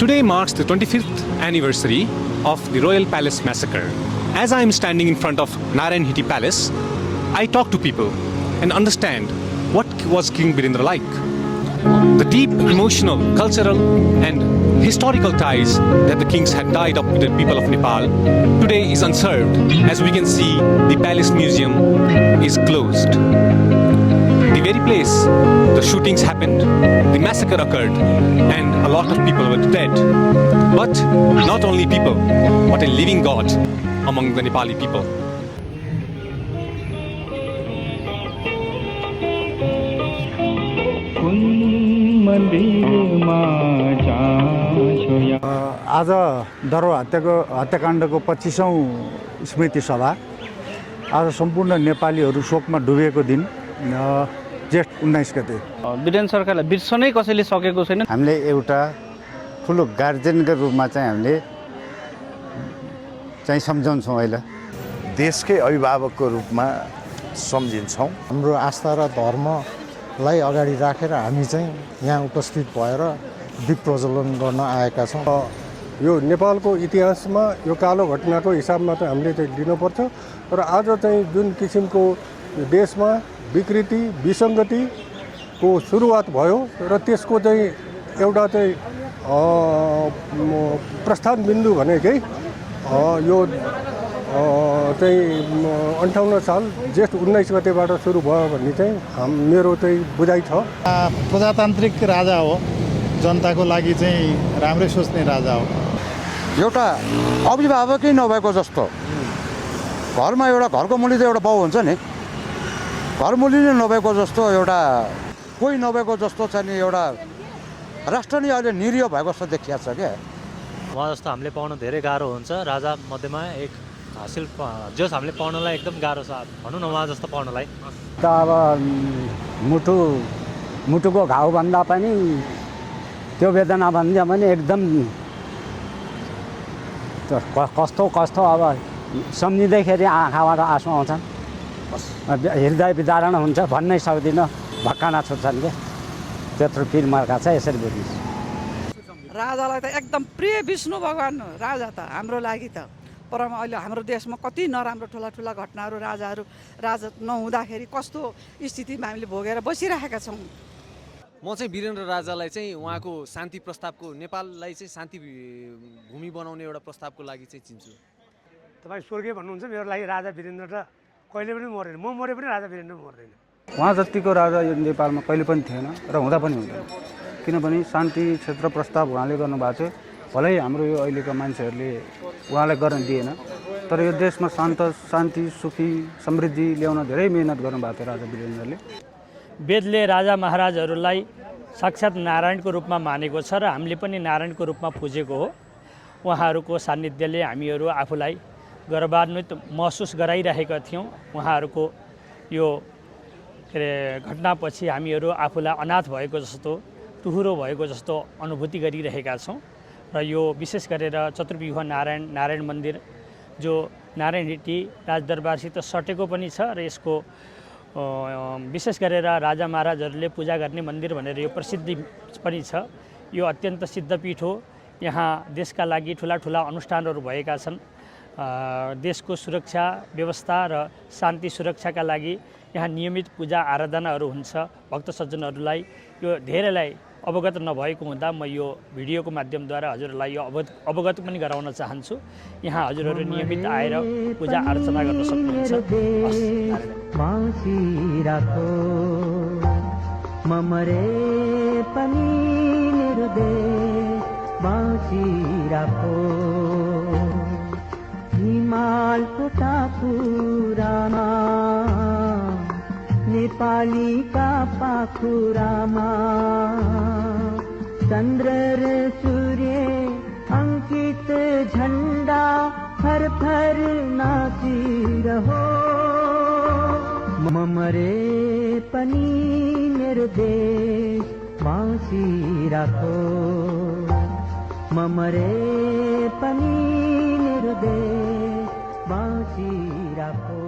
Today marks the 25th anniversary of the Royal Palace massacre. As I am standing in front of Narayan Hiti Palace, I talk to people and understand what was King Birendra like. The deep emotional, cultural and historical ties that the kings had tied up with the people of Nepal today is unserved. As we can see, the Palace Museum is closed. The very place the shootings happened, the massacre occurred, and a lot of people were dead. But not only people, but a living God among the Nepali people. आज दरो हत्याकाण्डको 25औं स्मृति सभा आज सम्पूर्ण नेपालीहरू शोकमा डुबेको दिन जेठ 19 गते वीरेन्द्र सरकारलाई बिर्सनै कसैले सकेको छैन। हामीले एउटा ठुलो गार्जियनको रूपमा चाहिँ हामीले चाहिँ सम्झन्छौँ। अहिले देशकै अभिभावकको रूपमा सम्झिन्छौँ। हाम्रो आस्था र धर्मलाई अगाडि राखेर हामी चाहिँ यहाँ उपस्थित भएर दीप प्रज्वलन गर्न आएका छौँ। यो नेपालको इतिहासमा यो कालो घटनाको हिसाबमा चाहिँ हामीले चाहिँ लिनुपर्छ र आज चाहिँ जुन किसिमको देशमा विकृति विसङ्गतिको सुरुवात भयो र त्यसको चाहिँ एउटा चाहिँ प्रस्थान बिन्दु भनेकै यो चाहिँ 58 साल जेठ 19 गतेबाट सुरु भयो भन्ने चाहिँ मेरो चाहिँ बुझाइ छ। प्रजातान्त्रिक राजा हो, जनताको लागि चाहिँ राम्रै सोच्ने राजा हो। एउटा अभिभावकै नभएको जस्तो घरमा एउटा घरको मुली त एउटा बाउ हुन्छ नि, घरमुली नै नभएको जस्तो एउटा कोही नभएको जस्तो चाहिँ नि एउटा राष्ट्र नै अहिले निरीह भएको जस्तो देखिया छ क्या। उहाँ जस्तो हामीले पाउन धेरै गाह्रो हुन्छ। राजा मध्येमा एक हासिल जस हामीले पाउनलाई एकदम गाह्रो छ भनौँ न, उहाँ जस्तो पाउनलाई त अब मुटुको घाउ भन्दा पनि त्यो वेदना भन्दा पनि एकदम कस्तो अब सम्झिँदैखेरि आँखाबाट आँसु आउँछन्, हृदय विदारण हुन्छ, भन्नै सक्दिनँ, भक्काना छुट्छन् क्या। त्यत्रो पिर मर्का छ। यसरी बुझ्नुहोस्, राजालाई त एकदम प्रिय विष्णु भगवान हो राजा त हाम्रो लागि त। तर अहिले हाम्रो देशमा कति नराम्रो ठुला घटनाहरू राजा नहुँदाखेरि कस्तो स्थितिमा हामीले भोगेर बसिरहेका छौँ। म चाहिँ वीरेन्द्र राजालाई चाहिँ उहाँको शान्ति प्रस्तावको, नेपाललाई चाहिँ शान्ति भूमि बनाउने एउटा प्रस्तावको लागि चाहिँ चिन्छु। तपाईँ स्वर्गीय भन्नुहुन्छ, मेरो लागि राजा वीरेन्द्र त कहिले पनि मरेन। म मरे पनि राजा वीरेन्द्र मर्दैन। उहाँ जतिको राजा यो नेपालमा कहिले पनि थिएन र हुँदा पनि हुँदैन। किनभने शान्ति क्षेत्र प्रस्ताव उहाँले गर्नुभएको थियो। भलै हाम्रो यो अहिलेको मान्छेहरूले उहाँलाई गर्न दिएन, तर यो देशमा शान्ति सुखी समृद्धि ल्याउन धेरै मेहनत गर्नुभएको थियो राजा वीरेन्द्रले। वेदले राजा महाराजहरूलाई साक्षात् नारायणको रूपमा मानेको छ र हामीले पनि नारायणको रूपमा पुजेको हो। उहाँहरूको सान्निध्यले हामीहरू आफूलाई गर्वान्वित महसुस गराइरहेका थियौँ। उहाँहरूको यो के अरे घटनापछि हामीहरू आफूलाई अनाथ भएको जस्तो, टुहुरो भएको जस्तो अनुभूति गरिरहेका छौँ। र यो विशेष गरेर चतुर्व्यूह नारायण मन्दिर जो नारायण हिटी राजदरबारसित सटेको पनि छ र यसको विशेष गरेर राजा महाराजहरूले पूजा गर्ने मन्दिर भनेर यो प्रसिद्धि पनि छ। यो अत्यन्त सिद्धपीठ हो। यहाँ देशका लागि ठुला अनुष्ठानहरू भएका छन्। देशको सुरक्षा व्यवस्था र शान्ति सुरक्षाका लागि यहाँ नियमित पूजा आराधनाहरू हुन्छ। भक्त सज्जनहरूलाई यो धेरैलाई अवगत नभएको हुँदा म यो भिडियोको माध्यमद्वारा हजुरहरूलाई यो अवगत पनि गराउन चाहन्छु। यहाँ हजुरहरू नियमित आएर पूजा अर्चना गर्न सक्नुहुन्छ। हिमालको टाकुरामा नेपाली का पाखुरामा चन्द्र र सूर्य अंकित झण्डा फर फर नाचिरहो। मरे पनि मेरो देश बाँचिराखो। मरे पनि मेरो देश बाँचिराखो।